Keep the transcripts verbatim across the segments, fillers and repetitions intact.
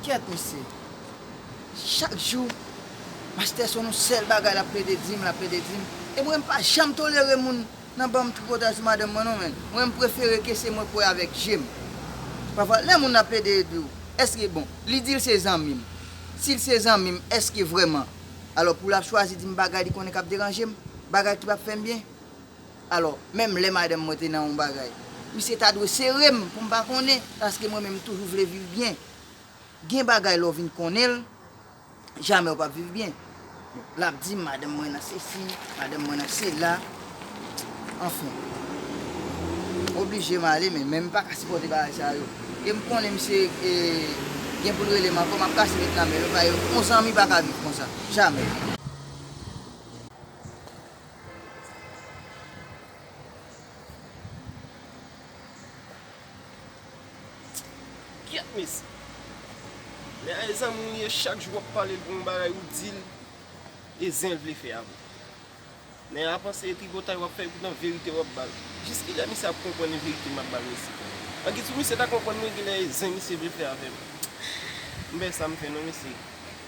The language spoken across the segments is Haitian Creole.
Kèt, mesye. Chak jou, Mastè se yon sèl bagay l ap plede di m, l ap plede di m. E mwen, m pa janm tolere moun nan ban m tripotay sou madanm mwen, non, menn. Mwen, m prefere ke se mwen k wè avèk je m. Pafwa, lè moun nan plede di w, èske, bon, li di l se zanmi m. Si l se zanmi m, èske vrèman? Alò, pou l ap chwazi di m bagay li konnen k ap deranje m, bagay ki p ap fè m byen? Alò, menm lè madanm mwen te nan yon bagay, misye ta dwe sere m pou m pa konnen, paske mwen menm, m toujou vle viv byen. Gen bagay lè w vin konnen l, jamè w p ap viv byen. L ap di m, madanm mwen nan sesi, madanm mwen nan sela. Anfen. M oblije m ale, men, men m pa ka sipòte bagay sa yo. E m konnen misye, e, gen pou l rele m ankò, m ap kase met nan men yo, paske yon zanmi pa ka viv konsa. Jamè. Kyèt, mesye. Nèg a e zanmi w ye, chak jou w ap pale l pou yon bagay, ou di l e zen l vle fè avè w. Nèg a panse e tripotay w ap fè, epoutan verite w ap ba l. Jiskilè misye ap konprann verite m ap ba l, mesye? Anki sou misye ta konprann mwen, genlè e zen misye vle fè avè m. M pa wè sa m fè non, mesye.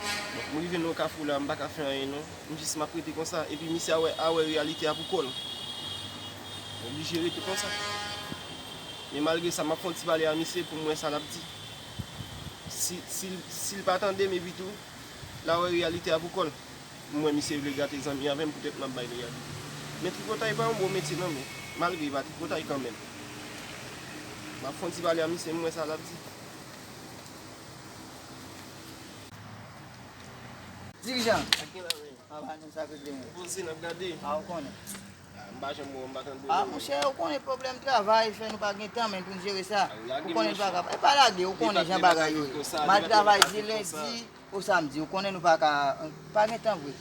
Bon, m rive nan yon kafou la, m pa ka fè anyen non. M jis m ap rete konsa, epi misye a wè, a wè reyalite a pou kò l. M oblije rete konsa. Men malgre sa, m ap fè yon ti pale a misye pou m wè sa l ap di. Si, si, si l pa tande m, epi tou, l a wè reyalite a pou kò l. M wè misye vle gate zanmi avè m, poutèt m ap bay reyalite. Men tripotay pa yon bon metye non, men malgre e pa tripotay kanmenm. M ap fè yon ti pale a misye, m wè sa l ap di. Dirijan. Sa gen la menm? Aba nou sa k regle menm. Poze n ap gade. A, ou konnen. A, m pa janm bon, m pa tann pwoblèm. A, monchè, ou konnen pwoblèm travay fè nou pa gen tan menm pou n jere sa. Ou konnen nou pa kapab. E pa lage, ou konnen jan bagay yo ye. M al travay di lendi o samdi, ou konnen nou pa ka, pa gen tan vre.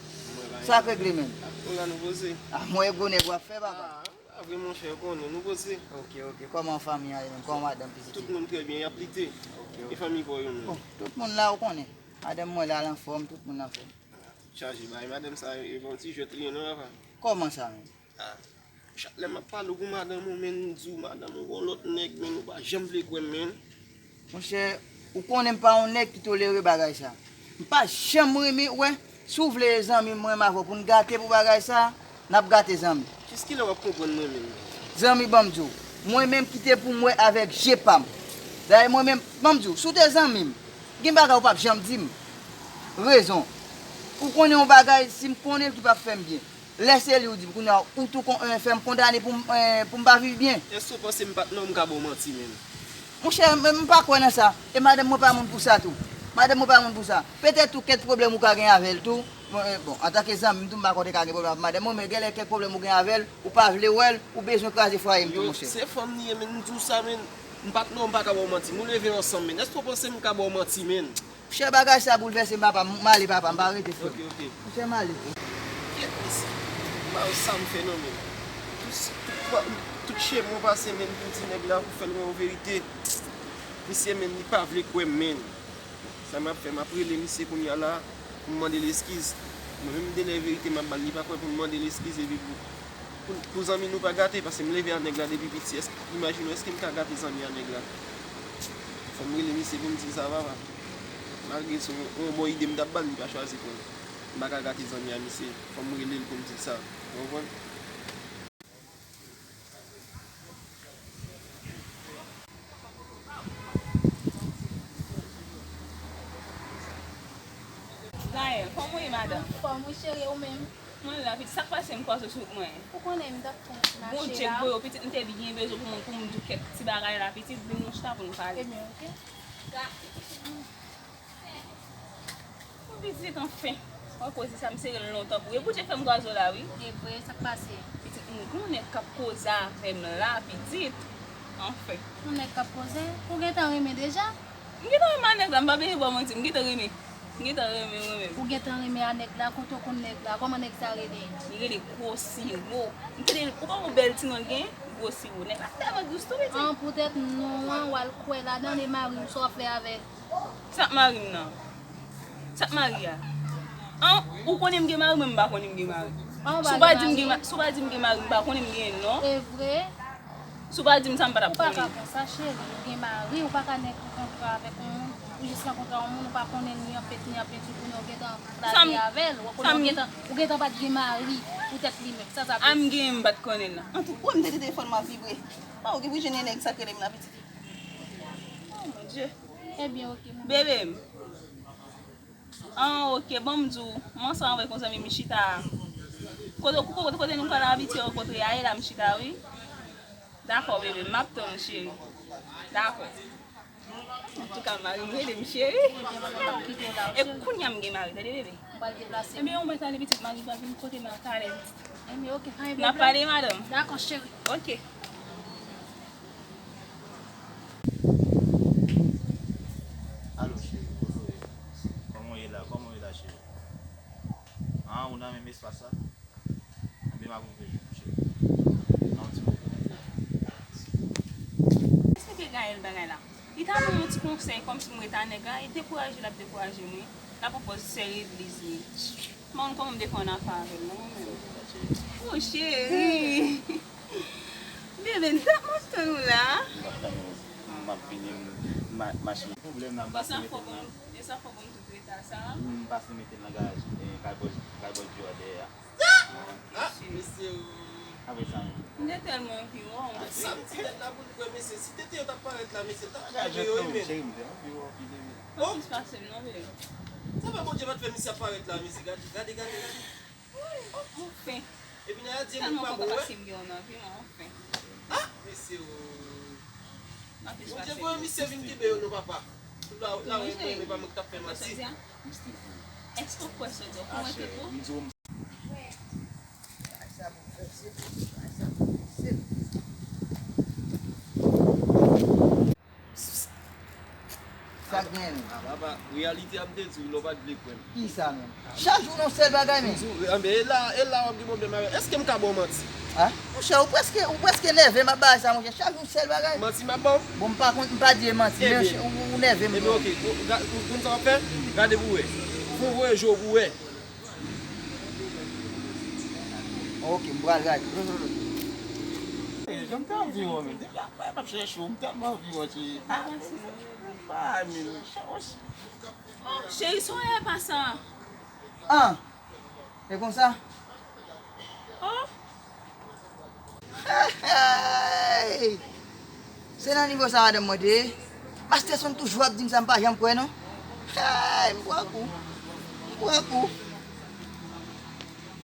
Sa k regle menm. Ou la nou poze. A, mwen e gwo nèg w ap fè, papa. A, pa vre, monchè, ou konnen nou poze. Ok, ok. Kòman fanmi an ye menm? Kòman madanm, pitit yo? Tout moun trè byen, y ap lite. Ok, ok. E fanmi pa w yo menm? Bon, tout moun la, ou konnen. Madanm mwen la, l anfòm, tout moun anfòm. Chaje bay madanm sa, e pa yon ti jwèt li ye non, papa. Kòman sa menm? A, chak lè m ap pale w pou madanm ou, menn, m di w madanm ou gon lòt nèg, menn, ou pa janm vle kwè m, menn. Monchè, ou konnen m pa yon nèg ki tolere bagay sa. M pa janm renmen, wè, si w vle zanmi m, mwen menm avè w pou n gate pou bagay sa, n ap gate zanmi. Jiskilè w ap konprann mwen menm? Zanmi, ban m di w, mwen menm kite pou m wè avèk je pa m. Dayè mwen menm, ban m di w, si w te zanmi m, gen bagay ou p ap janm di m. Rezon. Ou konnen yon bagay, si m konnen l ki p ap fè m byen. Lè se li ou di m, kounye a ou tou kon, eh, fè m kondane pou m, eh, pou m pa viv byen. Èske w panse m patnè w, m ka ba w manti menm? Monchè, m, m pa kwè nan sa. E madanm mwen pa moun pou sa tou. Madanm mwen pa moun pou sa. Petèt tou kèk pwoblèm ou ka gen avè l tou. Bon, eh, bon, antanke zanmi m tou, m pa kwè w te ka gen pwoblèm avèk madanm mwen, men genlè kèk pwoblèm ou gen avè l, ou pa vle wè l, ou bezwen kraze fwaye m tou, monchè. Se fanm li ye, menn, m di w sa, menn. M patnè w, m pa ka ba w manti. Nou leve ansanm, menn. Èske w panse m ka ba w manti, menn? Chè, bagay sa boulvèse m, papa. M ale, papa, m pa rete, frè m. Ok, ok. Chè, m ale. Kèt, mesye. M pa wè sa m fè non, menn. Tout, tout, tout chemen w pase, menn, pou di nèg la, pou fè l wè yon verite. Misye, menn, li pa vle kwè m, menn. Sa m ap fè, m ap rele misye kounye a la, pou m mande l eskiz. Mwen menm, de lè verite m ap ba l, li pa kwè, pou m mande l eskiz, epi pou Pou, pou zanmi nou pa gate, paske m leve a nèg la depi piti. Èske, imajine w, èske m ka gate zanmi a nèg la? Fò m rele misye pou m di l sa, papa. Malgre se yon, yon bon ide m t ap ba l, li pa chwazi pran l. M pa ka gate zanmi a misye. Fò m rele l pou m di l sa. Ou konprann? Gaëlle, kòman w ye, madanm? Anfòm, wi, cheri, ou menm? Mwen la, pitit, sa k pase m kwaze w sou wout mwen? Ou konnen m t ap fè yon ti mache la. Bondye k voye w, pitit, m te byen bezwen pou mwen, pou m di w kèk ti bagay la, pitit, vin nou chita pou n pale. Ebyen, oke. Pitit, anfen. Mwen koze sa, m sere l lontan pou ou. E Bondye k fè m kwaze w la, wi. E vre, sa k pase? Pitit, m gen yon nèg k ap koze avè m la, pitit. Anfen. Yon nèg k ap koze? Ou gentan renmen deja? M gentan renmen a nèg la, m pa bezwen ba w manti, m gentan renmen. M gentan renmen, renmen. Ou gentan renmen a nèg la, kote w konn nèg la, kòman nèg sa rele? Li rele Gwo Siwo. M tande, ou pa wè bèl ti non l gen? Gwo Siwo. Nèg la tèlman dous tou, pitit. An, poutèt non an, w al kwè ladan l e mari w, sa w ap fè avè l? Sa k mari m nan? Sa k mari a? An, ou konnen m gen mari, mwen m pa konnen m gen mari. Si w pa di m gen ma-, si w pa di m gen mari, m pa konnen m genyen l non. E vre? Si w pa di m sa, m pa t ap konnen. Ou pa ka fè sa, cheri. Ou gen mari, ou pa ka nèg kontra avèk yon moun. Jis rankontre yon moun, ou pa konnen l ni an pent, ni an penti, kounye a w gentan lage avè l. Ou konnen ou gentan, ou gentan pa t gen mari poutèt li menm. Sa sa vle di? A m gen, m pa t konnen l nan. Antou, wè m tande telefòn m ap vibre. Oh, gen pou jwenn nèg sa k rele m la, pitit. Oh, mon Dieu. Ebyen, oke, mwen. Bebe m. Ah, oke, bon, m di w, m ansanm avèk yon zanmi m, m chita. Kote, kote, kote nou pral abitye rankontre a, e la m chita, wi. Dakò, bebe, m ap tann ou, cheri. Dakò. Antouka, mari m rele m cheri. E kounye a m gen mari, tande, bebe. Ebyen, ou mèt ale, pitit, mari pa vin kote m nan talè, pitit. Ebyen, oke, pa gen pwoblèm. N ap pale, madanm. Dakò, cheri. Oke. Alo, cheri, kote w ye? Kòman w ye la? Kòman w ye la, cheri? Ah, ou nan menm espas la? Enben, m ap ouvri jou, cheri. Nan yon ti moman. Eksplike Gaël bagay la. Li ta ban m yon ti konsèy, kòmsi m ret a nèg la, e dekouraje l ap dekouraje m, wi. L ap pran pòz sè legliz li. M pa konn kòman m te fè yon afè avè l, non, mwen menm. Oh, cheri! Bebe, m t ap tann ou la. M ap tann ou. M ap vini, m, ma-, mache. Pwoblèm nan, m pase mete l nan. E sa fò bon, e sa fò bon tout reta sa. M pase mete l nan garaj, e, kay bòs, kay bòs Dior dèyè a. Ah, mesye, oh. Apre sa, m te tèlman anvi wè w. Sa m ti tèt la pou l kwè, mesye. Si tete yo t ap parèt la, mesye, t ap twouve yo, wi, men. Cheri, m te anvi wè w pile, men. Oh! Plis pase m non, bebe. Sa fè Bondye pa t fè misye ap parèt la, mesye. Gade, gade, gade, gade. Oh, anfen. Epi nan radye moun pa bon, wè. Tèlman kontan paske m gen w nan vi m, anfen. Ah, mesye, oh. Bondye voye misye vin kenbe yo, non, papa. Tout la, la, wi, mwen, men pa mwen ki t ap fè manti. Èske w kwè sa w di a? Ou kwè mwen te bon? Sa k genyen menm? Ah, papa, reyalite a m te di w, lè w pa t vle kwè m. Kisa menm? Chak jou nan sèl bagay menm. M di w, anben, e la, e la w ap gen pwoblèm avè m. Èske m ka ba w manti? Ah? Monchè, ou prèske, ou prèske nève m ap bagay sa, monchè. Chak jou sèl bagay. Manti m ap ba w? Bon, m pa konn, m pa di e manti, men ou, ou nève m. Ebyen, oke. Ou, ga-, ou konn sa w ap fè? Gade pou w wè. Fò w voye je w pou w wè. Ok, m pral gade. Jan m te anvi wè w menm. Depi apre m ap chèche w, m tèlman anvi wè w, cheri. Ah, pa men, cheri. Oh, cheri, son yè pa sa. Ah, e konsa? Oh. Hey! Se nan nivo sa madanm mwen te ye. Masterson toujou ap di m sa, m pa janm kwè non. Hey, m pran kou. M pran kou.